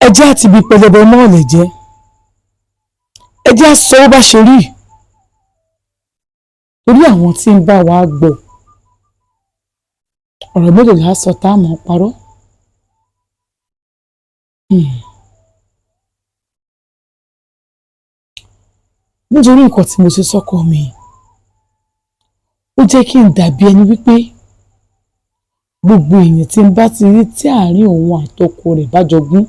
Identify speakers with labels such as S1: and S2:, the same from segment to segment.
S1: Ẹ jẹ́ àti ibi pẹlẹbẹ mọ́ọ̀lẹ̀ jẹ́, ẹ jẹ́ á sọ bó bá ṣe rí, torí àwọn tí ń bá wa gbọ́. Ọ̀rọ̀ mélòó la sọ tá a mọ̀ parọ́? Nítorí nǹkan tí mo ṣe sọ́kọ mi, ó jẹ́ kí n dàbí ẹni wípé gbogbo èèyàn tí n bá ti rí tí àárín òun àtọkọ rẹ̀ bá jọ gún,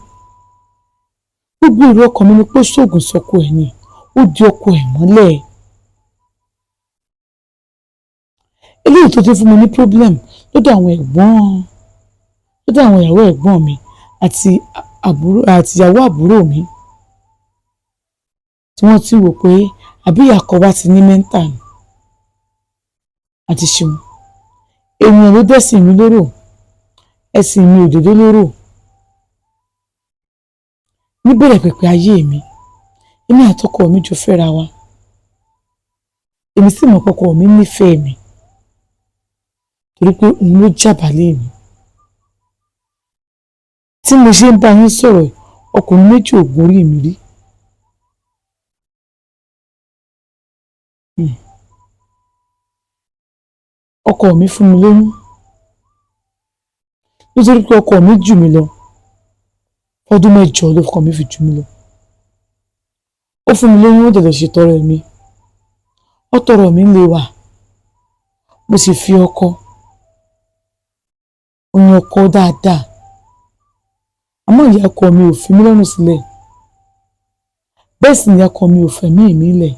S1: gbogbo èrò ọkàn mi ni pé ó ṣoògùn sọ́kọ ẹ̀ ni, ó di ọkọ ẹ̀ mọ́lẹ̀. Eléyìí tó ti fún mi ní problem lọ́dọ̀ àwọn ẹ̀gbọ́n, lọ́dọ̀ àwọn ìyàwó ẹ̀gbọ́n mi àti àbúrò àti ìyàwó àbúrò mi, tí wọ́n ti wò pé àbí ìyàkọ́ wa ti ní mẹ́ńtà ni. Àti ṣeun, ènìyàn ló dẹ́sìn mi lóró, ẹ̀sìn mi ò dédé lóró. Níbẹ̀rẹ̀ pẹ̀pẹ̀ ayé mi, èmi àtọkọ mi jọ fẹ́ra wa, èmi sì mọ̀ pé ọkọ mi nífẹ̀ẹ́ mi torí pé òun ló jábàálẹ̀ mi. Tí mo ṣe ń bá yín sọ̀rọ̀, ọkùnrin méjì ò gorí mi rí. Ọkọ mi fún mi lóyún nítorí pé ọkọ mi jù mí lọ. Ọdún mẹ́jọ ló ọkọ mi fi jù mí lọ. Ó fún mi lóyún, ó dẹ̀ lọ ṣètọrẹ mi. Ó tọrọ mi ń lé wa, mo sì fi ọkọ oyin ọkọ dáadáa. Àmọ́ ìyá ọkọ mi ò fi mí lọ́rùn sílẹ̀, bẹ́ẹ̀ sì ni ìyá ọkọ mi ò fẹ̀mí mi lẹ̀.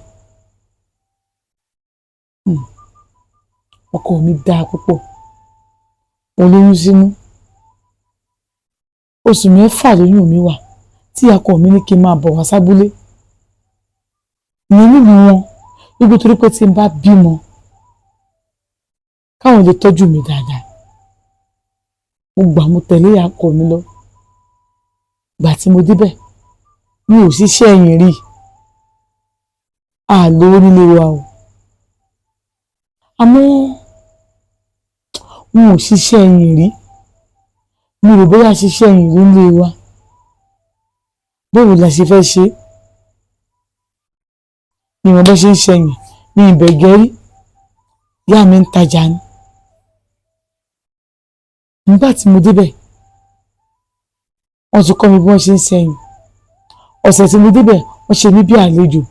S1: Ọkọ mi dáa púpọ̀. Mo lóyún sínú, oṣù 6 lóyún mi wà tí ìyá ọkọ mi ní kí n máa bọ̀ wá sábúlé ìyẹn nílùú wọn, wípé torí pé tí n bá bímọ káwọn lè tọ́jú mi dáadáa. Mo gbà, mo tẹ̀lé ìyá ọkọ mi lọ. Gbà tí mo débẹ̀, mi ò ṣiṣẹ́ ẹ̀yìn rí, a lówó nílé wa o, àmọ́ n ò ṣiṣẹ́ ẹ̀yìn rí, mi ò bóyá ṣiṣẹ́ ẹ̀yìn rí nílé wa. Báwo la ṣe fẹ́ ṣe? Mi ò mọ bó ṣe ń ṣẹyìn, mi ì bẹ̀gẹ́ rí, ìyá mi ń tajà ni. Nígbà tí mo débẹ̀, wọ́n ti kọ́ mi bí wọ́n ṣe ń ṣẹyìn. Ọ̀sẹ̀ tí mo débẹ̀, wọ́n ṣe mí bí àlejò.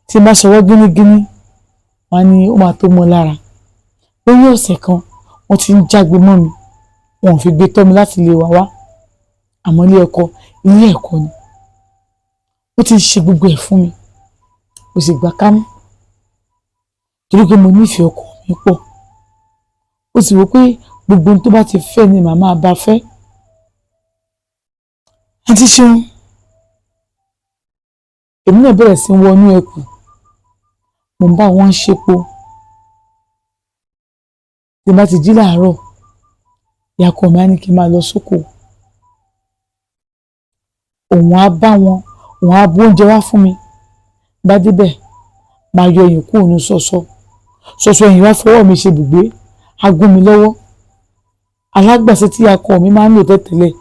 S1: Tí n bá ṣọwọ́ gínígíní, wọ́n á ní ó máa tó mọ́ lára. Lẹ́yìn ọ̀sẹ̀ kan, wọ́n ti ń jágbe mọ́ mi, wọn ò fi gbé tọ́ mi láti lè wá wá. Àmọ́ ilé ẹ̀kọ́, ilé ẹ̀kọ́ ni. Wọ́n ti ń ṣe gbogbo ẹ̀ fún mi, mo sì gbà kámú torí pé mo nífẹ̀ẹ́ ọkọ mi pọ̀. Ó sì wò pé gbogbo ohun tó bá ti fẹ́ ni màmá bá fẹ́. Àǹtí Ṣeun, èmi náà bẹ̀rẹ̀ sí í wọnú ẹkù, mo ń bá wọn ṣepo. Tí n bá ti jí láàárọ̀, ìyá ọkọ mi á ní kí n máa lọ sóko. Òun á bá wọn, òun á bú oúnjẹ wá fún mi. Bá débẹ̀, máa yọ ẹ̀yìn kúrò ní ṣọṣọ. Ṣọṣọ ẹ̀yìn wá fọwọ́ mi ṣe ibùgbé, á gún mi lọ́wọ́. Alágbàṣe tí ìyá ọkọ mi máa ń lò tẹ́tẹ́lẹ̀,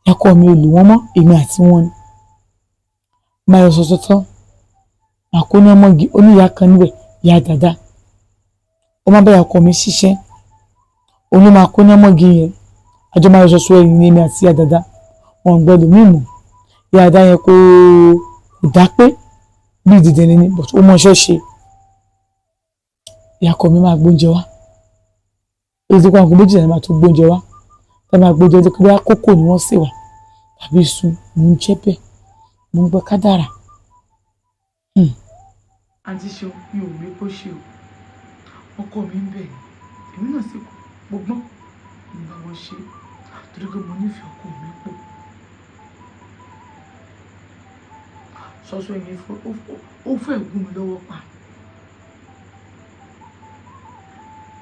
S1: ìyá ọkọ mi ò lò wọ́n mọ́, èmi àti wọn ni. Máa yọ ṣọṣọ tán, màá kó ní ọmọge oníyàá kan níbẹ̀, ìyá dàda. Ó máa bá ìyá ọkọ mi ṣiṣẹ́. Òun ló máa kó ní ọmọge yẹn. Àjọ máa yọ ṣọṣọ ẹ̀yìn ni èmi àti ìyá dàda. Wọn ò gbọ́dọ̀ mí mọ̀. Ìyá dàda yẹn kò dá pé bí ìdìdìrín ni, but ó mọṣẹ́ ṣe. Ìyá ọkọ mi máa gbóúnjẹ wá. Ó lè tó pé aago méjìlá ni màá tó gbóúnjẹ wá. Tá máa gbóúnjẹ dé, bóyá kókò ni wọ́n sè wá tàbí iṣu, mò ń jẹ bẹ́ẹ̀, mò ń gbọ́ kádàrá. Àǹtí Ṣeun, mi ò rí bó ṣe o. Ọkọ mi ń bẹ̀ mí, èmi náà sì kú, mo gbọ́n, mo bá wọn ṣe torí pé mo nífẹ̀ẹ́ ọkọ mi pọ̀. Ṣọṣọ ẹ̀yìn ó fẹ́ gún mi lọ́wọ́ pa.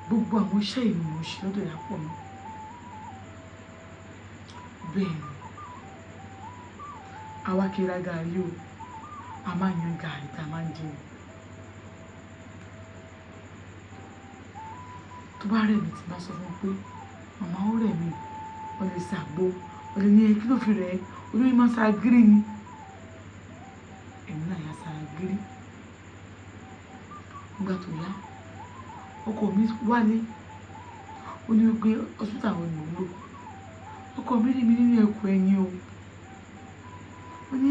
S1: Gbogbo àwọn iṣẹ́ yìí ni mò ń ṣe lọ́dọ̀ ìyá ọkọ mi. Bẹ́ẹ̀ ni, àwa kì í ra gàárì o, a máa yan gàárì tá a máa ń jẹ. Tó bá rẹ̀ mí tí n bá sọ fún wọn pé màmá ó rẹ̀ mí, wọ́n lè ṣe àgbo, Ọ̀dẹ̀ ní ẹ kí ló fi rẹ̀ ẹ́, olóyún máa ń sara gírí ni. Èmi náà yà sara gírí. Nígbà tó yá, ọkọ mi wálé, ó ní wípé hospital wo ni mò ń lò. Ọkọ mi rí mi nínú ẹ̀kú ẹyin o. Ó ní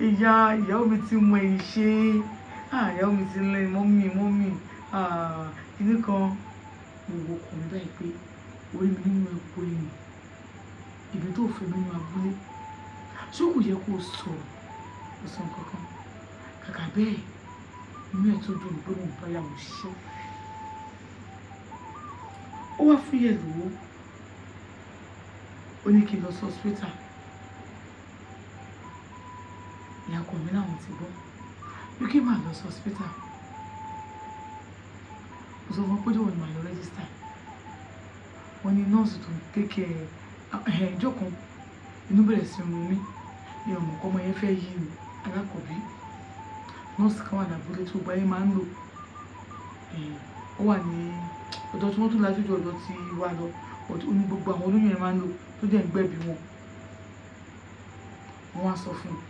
S1: ìyá ìyàwó mi ti mọ èyí ṣe, ìyàwó mi ti lẹ́yìn mọ́mì mọ́mì, kíní kan. Mo wo ọkọ mi báyìí pé orí mi nínú ẹ̀kú ẹyin, ibi tó fẹ́ mi nínú abúlé. Ṣé kò yẹ kó sọ̀rọ̀? Kò sọ nǹkan kan. Kàkà bẹ́ẹ̀, inú ẹ̀ tó dùn pé mo bá ìyàwó ṣiṣẹ́. Ó wá fún ìyá ẹ̀ lówó. Ó ní kí n lọ sí hospital. Ìyá ọkọ mi láwọn ti gbọ́. Bí kí n máa lọ sí hospital. Mo sọ fún wọn pé ọjọ́ wo ni màá lọ register. Wọ́n ní nọ́ọ̀sì tó ń take care ìjọ́ kan, inú bẹ̀rẹ̀ sí run mí. Mi ò mọ̀ pé ọmọ yẹn fẹ́ yí mi, alákọ̀ọ́bí. Nọ́ọ̀sì kan wà lábúlé tí gbogbo ayé máa ń lò. Ó wà ní ọ̀dọ̀ tí wọ́n tún lajú ju ọ̀dọ̀ tí wá lọ. Ó ní gbogbo àwọn olóyún yẹn máa ń lò tó dẹ̀ ń gbẹ̀bí wọn. Wọ́n wá sọ fún un.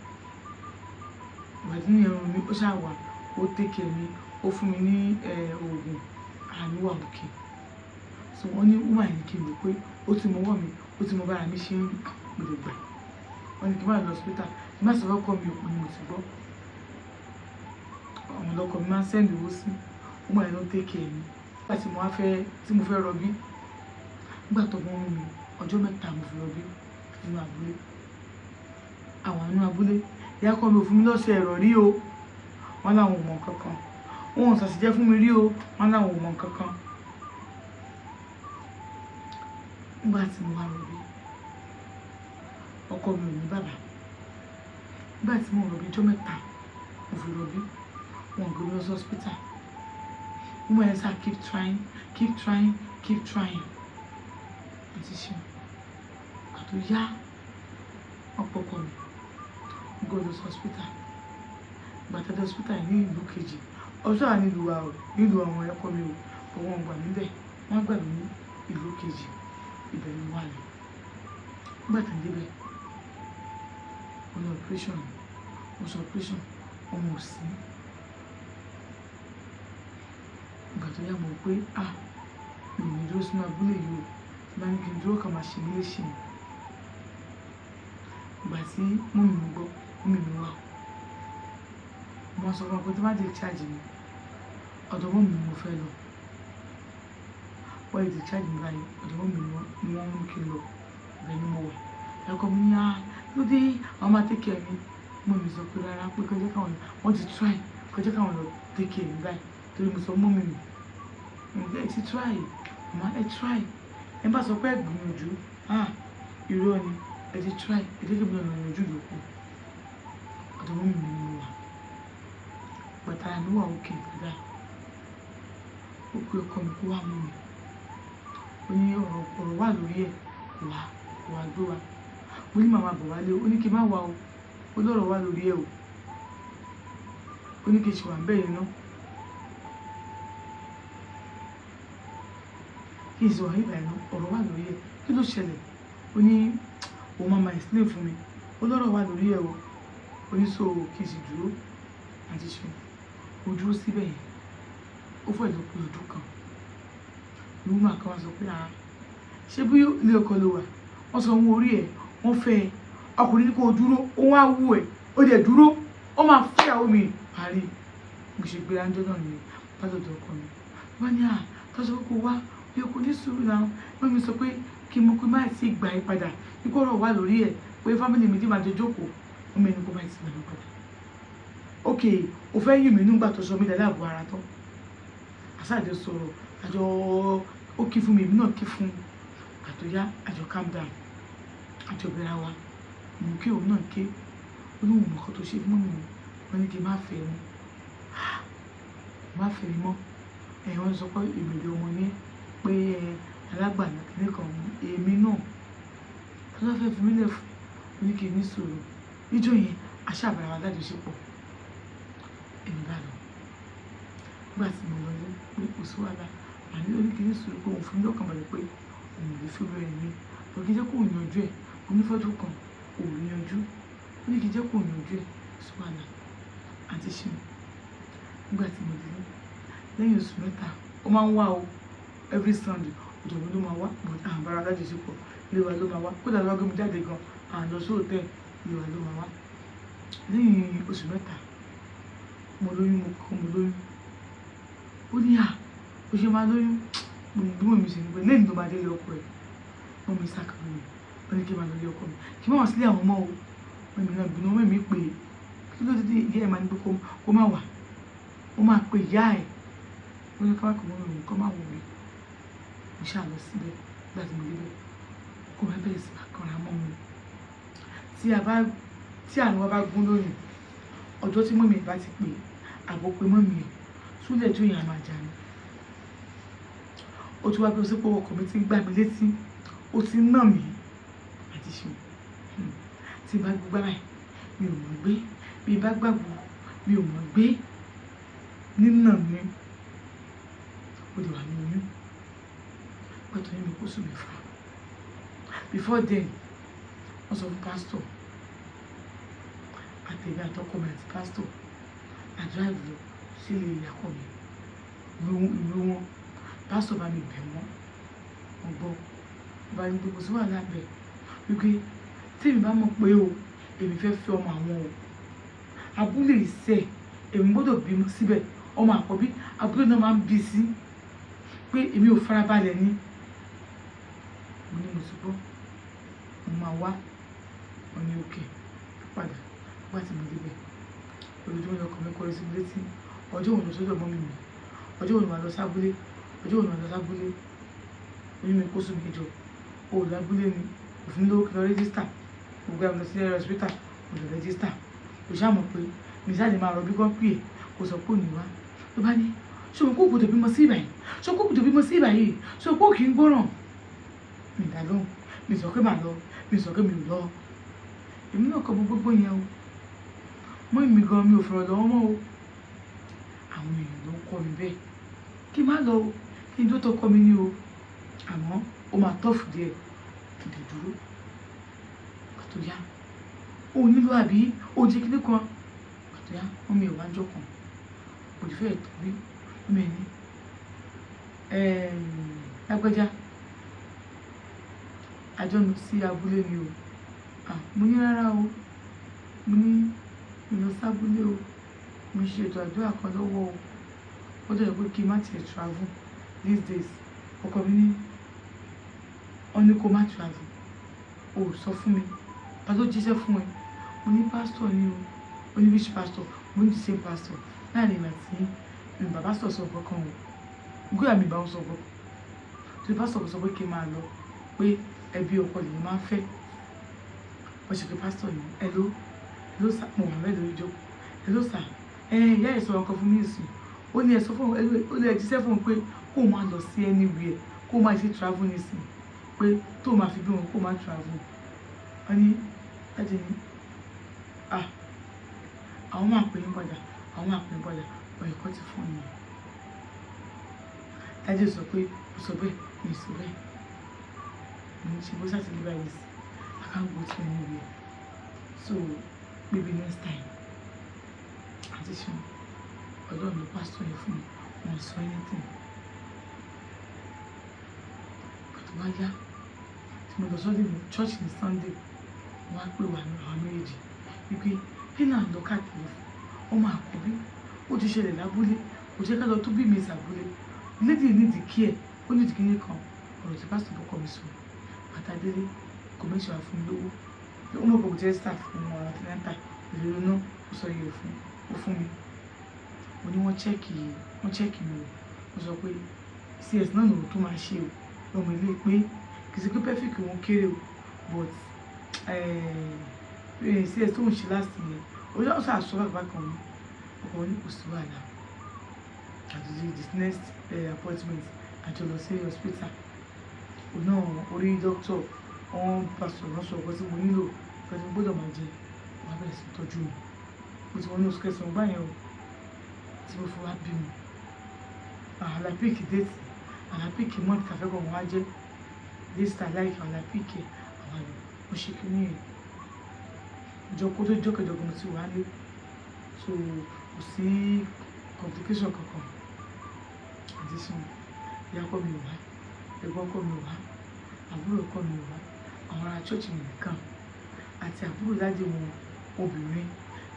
S1: Ìgbà tí inú yẹn run mí, ó ṣáà wá, ó take care mi, ó fún mi ní oògùn, àánú wà òkè. So wọ́n ní woman yìí kí n rò pé ó ti mọ ọwọ́ mi, ó ti mọ bára mi ṣe ń rí, mo lè gbà. Wọ́n ní kí n má lọ hospital, kí n má sọ fún ọkọ mi, òun ni mo ti gbọ́. Àwọn ọlọ́kọ mi máa ń send owó sí, woman yìí ló ń take care mi. Nígbà tí mo wá fẹ́, tí mo fẹ́ rọbí, nígbà tó mọ́ mi, ọjọ́ mẹ́ta mo fi rọbí nínú abúlé. Àwọn nínú abúlé, ìyá ọkọ mi ò fún mi lọ́sẹ̀ ẹ̀rọ rí o. Wọ́n láwọn ò mọ̀ nǹkan kan. Wọ́n ò ṣàṣìjẹ́ fún mi rí o. Wọ́n láwọn ò mọ̀ nǹkan kan. Nígbà tí mo wá rọbí, ọkọ mi ò ní bàbá. Nígbà tí mo rọbí ọjọ́ mẹ́ta, mo fi rọbí, wọ́n gbé mi lọ sí hospital. Woman yẹn sá keep trying, keep trying, keep trying. Àti ṣe. Ìgbà tó yá, wọ́n pe ọkọ mi, mo gbé lọ sí hospital. Ìgbà tí a dé hospital yìí ní ìlú kejì, hospital wà nílùú wa o, nílùú àwọn ọkọ mi o, but wọ́n gbà mí bẹ́ẹ̀. Wọ́n gbà mí ní ìlú kejì, ibẹ̀ ni mo wà lọ. Nígbà tí mo dé bẹ́ẹ̀, mo ní operation, mo sọ operation, ọmọ ò sí. Ìgbà tó yá mo rò pé, mi ò ní dúró sínú abúlé yìí o. Tí bá ní kí n dúró ká máa ṣe mí léṣe. Ìgbà tí mummy mi gbọ́, mummy mi wá. Mo sọ fún wọn pé tí wọ́n bá discharge mi, ọ̀dọ̀ mummy mi mo fẹ́ lọ. Wọ́n lè discharge mi báyìí, ọ̀dọ̀ mummy mi ni wọ́n mú kí n lọ. Ibẹ̀ ni mo wà. Ìyá ọkọ mi ní, ló dé, àwọn máa take care mi. Mummy mi sọ pé rárá pé kí wọ́n jẹ́ káwọn lọ, wọ́n ti try, kí wọ́n jẹ́ káwọn lọ take care mi báyìí. Torí mo sọ mummy mi, ẹ ti try, màmá ẹ try. Ẹ bá sọ pé ẹ gbìyànjú, irọ́ ni, ẹ ti try, ẹ jẹ́ kí èmi náà lọ yanjú ìyókù. Ọ̀dọ̀ mummy mi ni mo wà. Bàtà mi wà okay dáadáa. Ó pe ọkọ mi kó wá mú mi. Ó ní ọ̀rọ̀ wà lórí ẹ̀, kò wá, kò wá gbé wa. Mo ní màmá bọ̀ wálé o, ó ní kí n má wá o. Ó lọ́rọ̀ wà lórí ẹ̀ o. Ó ní kí n ṣì wà níbẹ̀ yẹn ná. Kí n ṣì wà níbẹ̀ yẹn ná, ọ̀rọ̀ wà lórí ẹ̀. Kí ló ṣẹlẹ̀? Ó ní òun máa ma explain fún mi. Ó lọ́rọ̀ wà lórí ẹ̀ o. Ó ní so kí n sì dúró. Àti ṣe. Mo dúró síbẹ̀ yẹn. Ó fẹ́ lọ pé ọdún kan. Ní woman kan wá sọ pé, ṣé bí ilé ọkọ ló wà? Wọ́n sọ owó orí ẹ̀, wọ́n fẹ́ ẹ. Ọkùnrin ní kó dúró, ó wá wú ẹ̀, ó dẹ̀ dúró, ó máa fẹ́ ìyàwó mi. Parí. Mo ṣe gbéra ńjọ́ náà nìyẹn, bá lọ́dọ̀ ọkọ mi. Wọ́n ní, tó sọ pé kó wá, bí o kò ní sùúrù náà. Wọ́n mi sọ pé kí mo pé má tí gbà ẹ́ padà, ní kó ọ̀rọ̀ wà lórí ẹ̀, pé family mi tí máa jọ jókòó. Wọ́n mi ní kó má tí gbà mí padà. Okay, o fẹ́ yìn mí nígbà tó sọ mí dà láàbò ara tán. Àṣàjọ sọ̀rọ̀, àjọ ó kí fún mi, èmi náà kí fún un. Ìgbà tó yá, àjọ calm down, àjọ bẹ̀rẹ̀ wa. Mo kí òun náà ké. Ó ní òun mọ̀ nǹkan tó ṣe fún mummy mi. Wọ́n ní kí n má fẹ́ mọ́. Má fẹ́ mi mọ́. Wọ́n sọ pé èmi ọmọ ní pé alágbàná kìíní kan èmi náà. Ta ló fẹ́ fi mí lẹ̀ fún? Ó ní kí n ní sùúrù. Níjọ́ yẹn, a ṣàbàrà wa lájọṣepọ̀. Èmi bá lọ. Nígbà tí mo lọlé pé kò sí wàhálà, màá ní ó ní kí n ní sùúrù pé òun fún mi lọ́kàn balẹ̀ pé òun ò lè fi obìnrin mi. Kò kí jẹ́ kó yanjú ẹ̀. Mo ní fọ́dún kan ò yanjú. Ó ní kí jẹ́ kó yanjú ẹ̀. Sí wàhálà. Àǹtí Ṣeun, nígbà tí mo délé lẹ́yìn oṣù 3, ó máa ń wá o every Sunday. Ọ̀dọ̀ mi ló máa wá, but à ń bára lájọṣepọ̀, ilé wa ló máa wá. Kódà ló wá gbé mi jáde gan, à ń lọ sí hòtẹ́ẹ̀lì, ilé wa ló máa wá. Lẹ́yìn oṣù 3, mo lóyún, mo kọ́ mo lóyún. Ó ní à, ó ṣe máa lóyún. Mo ní bí mò ń ṣe ní pé lẹ́yìn tó máa délé ọkọ ẹ̀, wọ́n mi sákàrà mi. Ó ní kí n máa lọ ilé ọkọ mi. Kí n má wá sílé àwọn ọmọ o. Mummy náà bínú, mummy mi pè é. Kí ló dé tí ìyá ẹ̀ máa ní pé kó má wá? Ó máa pe ìyá ẹ̀. Ó ní ká má kó mummy mi, kó má wò mí. Mo ṣáà lọ síbẹ̀. Nígbà tí mo dé bẹ̀, ọkọ mi bẹ̀rẹ̀ sí máa kanra mọ́ mi. Tí àánú wa bá gún lónìí, ọjọ́ tí mummy bá ti pè, àbò pé mummy ẹ̀, súlẹ̀ tó yẹn a máa jà ní. Ó tún wá bí ó ṣe pé ọkọ mi ti ń gbá mi létí, ó ti ń nà mí. Àǹtí Ṣeun, tí n bá gbé báyìí, mi ò mọ̀ gbé. Bí n bá gbàgbọ́, mi ò mọ̀ gbé. Nínà mi, ó di wà ní oyún. Nígbà tó oyún mi kó oṣù 6. Before then, wọ́n sọ fún pastor, àtẹ̀mí àtọkọ mi àti pastor, a drive lọ sí ilé ìyá ọkọ mi, ìlú wọn. Pastor bá mi bẹ̀ wọ́n, wọ́n gbọ́. Ó bá ní pé kò sí wàhálà bẹ́ẹ̀. Wípé tí èmi bá mọ̀ pé o, èmi fẹ́ fẹ́ ọmọ àwọn o. Abúlé ìṣe, èmi gbọdọ̀ bímọ síbẹ̀. Ọmọ àkọ́bí, abúlé náà máa ń bí sí. Pé èmi ò farabalẹ̀ ni. Mo ní mo ti gbọ́. Mo máa wá. Wọ́n ní okay. Padà. Nígbà tí mo dé bẹ̀, ojoojúmọ́ ni ọkọ mi kọrin sí mi létí. Ọjọ́ wo ni lọ sọ́dọ̀ mummy mi? Ọjọ́ wo ni màá lọ sábúlé? Ọjọ́ wo ni màá lọ sábúlé? Oyún mi kó oṣù 8. O ò lábúlé ni. Kò fún mi lówó kí n lọ register. Mo gbé mi lọ sí hospital, mo lọ register. Kò ṣáà mọ̀ pé mi ṣáà lè máa rọbí kán pè é, kò sọ pé òní wá. Ló bá ní, ṣé o mọ̀ pé o gbọdọ̀ bímọ sí ìbàyìí? Ṣé o mọ̀ pé o gbọdọ̀ bímọ sí ìbàyìí? Ṣé o mọ̀ pé o kì í gbọ́ràn? Mi dá lóhùn. Mi sọ pé màá lọ. Mi sọ pé mi ò lọ. Èmi náà kọ gbogbo yẹn o. Mummy mi gan, mi ò fọ̀rọ̀ lọ́wọ́ mọ́ o. Àwọn èèyàn ló ń kọ́ mi bẹ́ẹ̀. Kí n má lọ o. Kí n tó tọkọ mi ní o. Àmọ́ ó máa tough díẹ̀. Kí n lè dúró. Ìgbà tó yá, ó nílò àbí ó jẹ́ kíní kan. Ìgbà tó yá, mummy ò wá ń jọ́ kan. Mo ti fẹ́ tó bí mummy ní, lágbájá. A jọ lọ sí abúlé ni o. À, mo ní rárá o. Mo ní mi lọ sábúlé o. Mo ń ṣe ètò àdúrà kan lọ́wọ́ o. Ó dẹ̀ pé kí n má tiẹ̀ travel these days. Ọkọ mi ní, wọ́n ní kó má travel. O ò sọ fún mi. Ta ló jíṣẹ́ fún ẹ? Mo ní pastor ni o. Ó ní which pastor? Mo ní the same pastor. Láàrin èmi àti mi bá pastor sọ nǹkan kan o. Bóyá mi bá wọn sọ nǹkan kan. Torí pastor kò sọ pé kí n máa lọ, pé ẹbí ọkọ lèmi máa ń fẹ́. Wọ́n ṣe pé pastor ni. Hello, hello sir. Mo wà bẹ́ẹ̀ lórí ìjókòó. Hello sir. Ẹ ìyá ẹ̀ sọ nǹkan fún mi nísìnyí. Ó ní ẹ sọ fún, ó ní ẹ jíṣẹ́ fún un pé kó má lọ sí anywhere, kó má ṣe travel nísìnyí. Pé tó máa fi bí wọn kó má travel. Wọ́n ní, daddy ní, à, àwọn máa pè yín padà, àwọn máa pè yín padà. Ọ̀yẹ̀ kan ti fún mi. Daddy sọ pé, mo sọ bẹ́ẹ̀, mi ò sọ bẹ́ẹ̀. Mo ní ṣe bó ṣáà ti rí báyìí sí. I can't go to anywhere. So maybe next time. Àǹtí Ṣeun, Ọlọ́run ló pastor yẹn fún mi. Wọ́n sọ anything. Ìgbà tó wá yá, tí mo lọ sọ́dọ̀ ní church ní Sunday, wọ́n á pè wá ní àwọn méjèèjì wípé kí là ń lọ káàkiri fún? Ọmọ àkọ́bí, ó ti ṣẹlẹ̀ lábúlé, kò jẹ́ ká lọ tó bí mi sàbúlé. Lady need care, ó need kíní kan. Ọ̀rọ̀ tí pastor bọ́kọ mi sọ. Bàtà délé, kò mẹ́sàn án fún mi lówó. Ó mọ̀ pé kò jẹ́ staff fún wọn antenatal. Ìrírí náà, ó sọ iye fún, ó fún mi. Mo ní wọ́n check, wọ́n check mi o. Wọ́n sọ pé CS náà lòun tó máa ṣe o. Ọmọ ilé pé kì í ṣe pé pelvic òun kéré o, but CS tó ń ṣe last year, ó ṣáà sọ bàbá kan ní. Ọkọ mi ní kò sí wàhálà. Àti this next appointment, a jọ lọ sí hospital. Òun náà orí doctor, wọ́n bá sọ̀rọ̀, wọ́n sọ nǹkan tí mo nílò, nǹkan tí mo gbọdọ̀ máa jẹ. Wọ́n á bẹ̀rẹ̀ sí tọ́jú mi. Mo ti wọ inú oṣù kẹsàn-án gbà yẹn o, tí mo fi wá bímọ. Àlà pick date, àlà pick month tàfẹ́ kọ̀ wọ́n á jẹ́. This time like àwọn alápìkẹ́ àwọn àlọ́ mo ṣe kí ní ẹ̀ ìjọ kó tó jọ́kẹ̀jọ gan ti wà lé, so kò sí complication kankan. Àti sùn, ìyá ọkọ mi ò wá, ẹ̀gbọ́n ọkọ mi ò wá, àbúrò ọkọ mi ò wá, àwọn ará church mi nìkan àti àbúrò daddy wọn obìnrin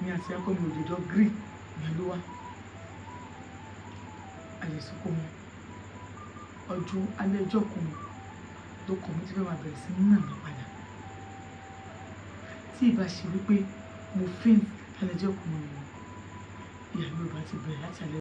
S1: ní àti ọkọ mi òjòjò green ìyẹn ló wá. Àyẹ̀sùnkú wọn ọjọ́ alẹ́ ọjọ́ kan ló kọ̀ mí tí fẹ́ máa bẹ̀rẹ̀ sí ní nà mí padà. Tí ìbá ṣe wípé mo faint alẹ́ ọjọ́ kan, ìyá mi ò bá ti bẹ̀rẹ̀ láti alẹ́.